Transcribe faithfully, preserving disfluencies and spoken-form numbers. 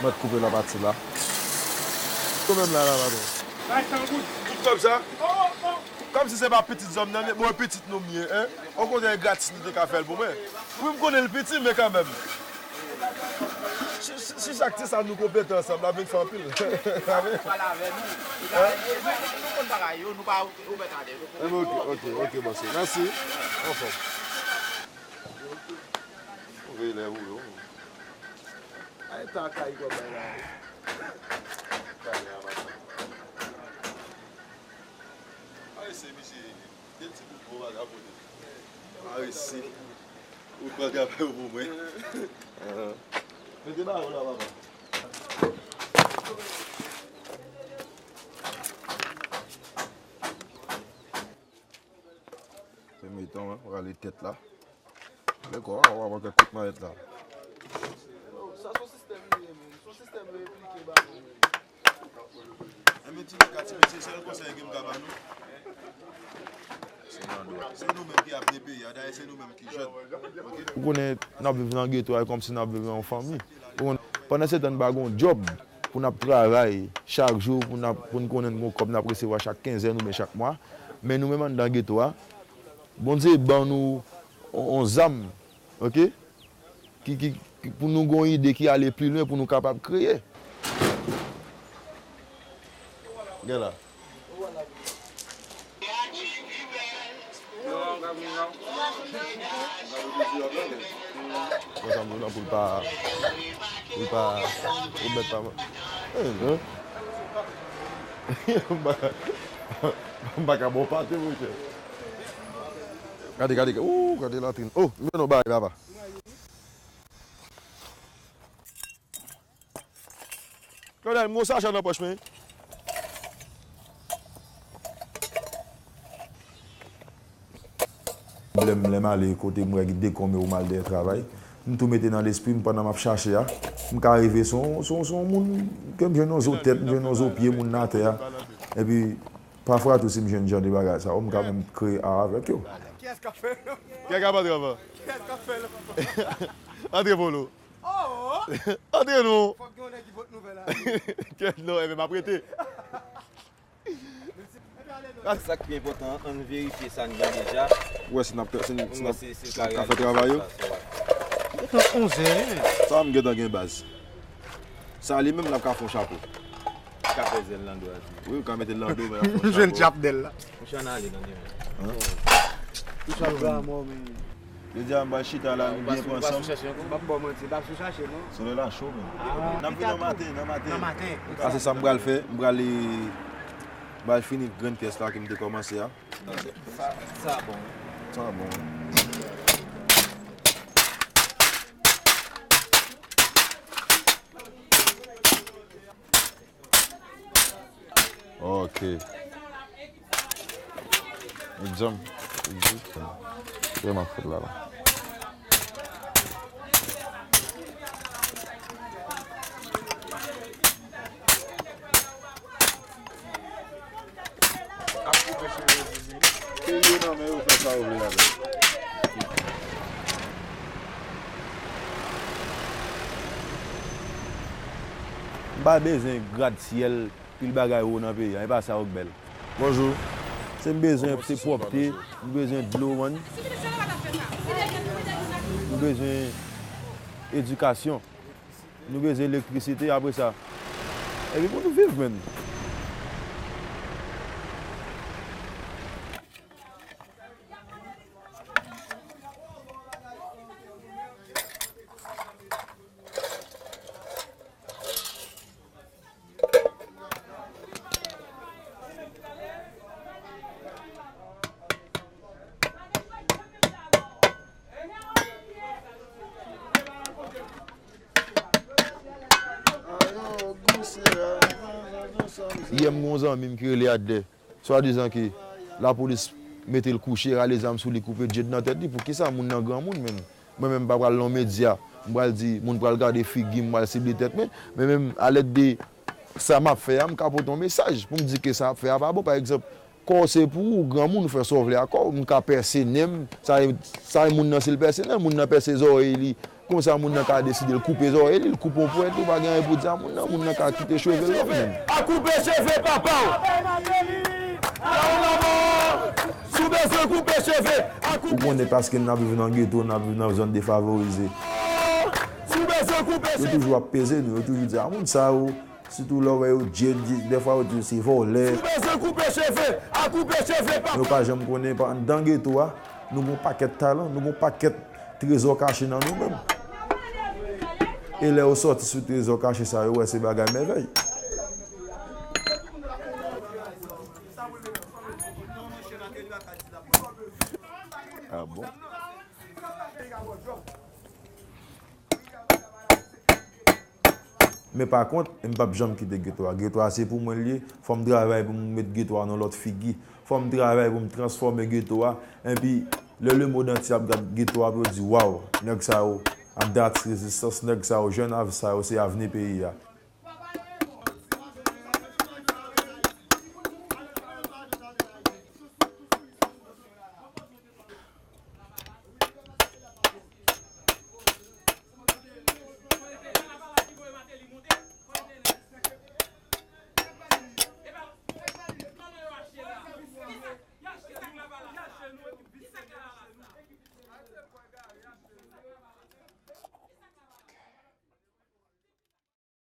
Mwen t koupe la pati la. Ou menm la, la, patwon. Tout kòb sa? Kòmsi se pa pitit zòm nan, bon, pitit nou m ye, en? Okontrè, e gratis li te ka fè l pou mwen. Wi, m konnen l piti, men kanmenm. Si, si, si chak ti sa nou konplete ansanm, l ap vin fè anpil. Pale avè nou. Hein? Nou konn bagay yo, nou pa ouvè talè. Eh, ok, ok, ok, bòs. Mèsi. Anfòm. Ou veye lè ou yo. Ay, ta kay kòb bay la. Kay la, maten. Ay, se misye. De ti bout bon bagay pou li. Parese. Ou pran travay ou pou mwen. Ahan. Mete ba ou la, papa. Se mitan, wi, rale tèt la. Lè kò a, w ap pran kèk kout mayèt la. Sa se yon sistèm li ye, menm. Se yon sistèm yo eplike ba nou, menm. Enben, ti nèg, ti mesye, sèl konsèy ke m ka ba nou, se nou menm ki avenir peyi a. Dayè, se nou menm ki jèn. Oke? Ou konnen, n ap viv nan geto a, e kòmsi n ap viv nan yon fanmi. Ou konnen, pandan se tan, n pa gen yon djòb pou n ap travay chak jou, pou n ap, pou n konnen n gen yon kòb n ap resevwa chak kenzèn oubyen chak mwa. Men nou menm anndan geto a, Bondye ban nou yon, yon zam, oke? Ki, ki, ki, pou nou gen yon ide ki ale pi lwen, pou nou kapab kreye. Gen la. Konsa moun nan pou l pa, pou l pa, pou bèt pa, eh, non. M pa, m pa ka bon pate, monchè. Gade, gade, ou, gade latrin. Oh, m jwenn yon bagay, papa. Claudel, m gon sachè nan pòch mwen. Pwoblèm, lè m ale kote m wè dekonm yo, m al dèyè travay. M tou mete nan lespri m pandan m ap chache a, m ka rive se yon, se yon, se yon moun ke m jwenn yon zo tèt, m jwenn yon zo pye moun nan atè a. Epi, pafwa tou, si m jwenn jan de bagay sa yo, m ka menm kreye a avèk yo. Kiyès k ap fè l? Kiyès k ap antre anvan? Kiyès k ap fè l? Antre, Polo. Oh! Antre non. Fòk gen yon nèg ki pot nouvèl la. Kèt non, enben m ap rete. Sa k pi enpòtan an, ann verifye sa n gen deja. Wè si n ap, si n, si n ap, si n ap ka fè travay yo. Gentan onzè. Sa m gentan gen baz. Sa li menm l ap ka fè yon chapo. Ka fè zèl nan do a tou. Wi, ou ka mete l nan do, men l ap fè yon chapo. M jwenn chapdèl la. Mouche ann ale nan demen. Hein? Touche al bra mò, men. Jodi a, m pral chita la, nou byen pran san m. M ap ba w manti, m p ap sou chache, non. Solèy la cho, men. N ap vin nan maten, nan maten. Nan maten. A, se sa m pral fè. M pral, m pral fini grenn pyès la ke m te kòmanse a. Sa, sa bon. Sa bon. Ok. Egzanp. Egzanp. Vrèman fèt la, la. Ap koupe cheve Zizi. Peyi yo nan men yo, fè sa yo vle avè l. M pa bezwen gradsyèl, pil bagay wo nan peyi a, e pa sa yo k bèl. Bonjou. Se m bezwen, se pwòpte, m bezwen dlo, man. M bezwen edikasyon. Nou bezwen elektrisite apre sa. Epi pou nou viv menm. Yè m gen yon zanmi m ki rele Adlè. Swadizan ke lapolis mete l kouche, rale zam sou li, koupe djed nan tèt li. Poukisa moun nan granmoun menm? Mwen menm m pa pral nan yon medya, m pral di moun pral gade figi m, m pral sible tèt mwen. Men menm alèd de sa m ap fè a, m ka pote yon mesaj pou m di ke sa m ap fè a pa bon. Pa egzanp, Kò w se pou ou, granmoun, ou fè sa w vle ak kò w. M ka pèse nen m, sa e, sa e moun nan, si l pèse nen l, moun nan pèse zòrèy li. Konsa moun nan ka deside l koupe zòrèy li, l koupe yon pwent, ou pa gen anyen pou di a moun nan, moun nan ka kite cheve l lòt moun. A koupe cheve papa w. Ou konnen paske n ap viv nan geto, n ap viv nan zòn defavorize. Yo toujou ap peze nou, yo toujou di a moun sa yo, sitou lè w wè yo djed, dèfwa yo di yo se vòlè. Yo pa janm konnen, pa, anndan geto a, nou gon pakèt talan, nou gon pakèt trezò kache nan nou menm. E lè yo sòti sou trezò kache sa yo, wè se bagay mèvèy. Ah bon? Men pa kont, m p ap janm kite geto a. Geto a se pou mwen l ye. Fò m travay pou m met geto a nan lòt figi. Fò m travay pou m transfòme geto a. Enpi, lè lemonn antye ap gad geto a, pou yo di, waw, nèg sa yo ap dati rezistans, nèg sa yo, jèn av sa yo, se avni peyi a.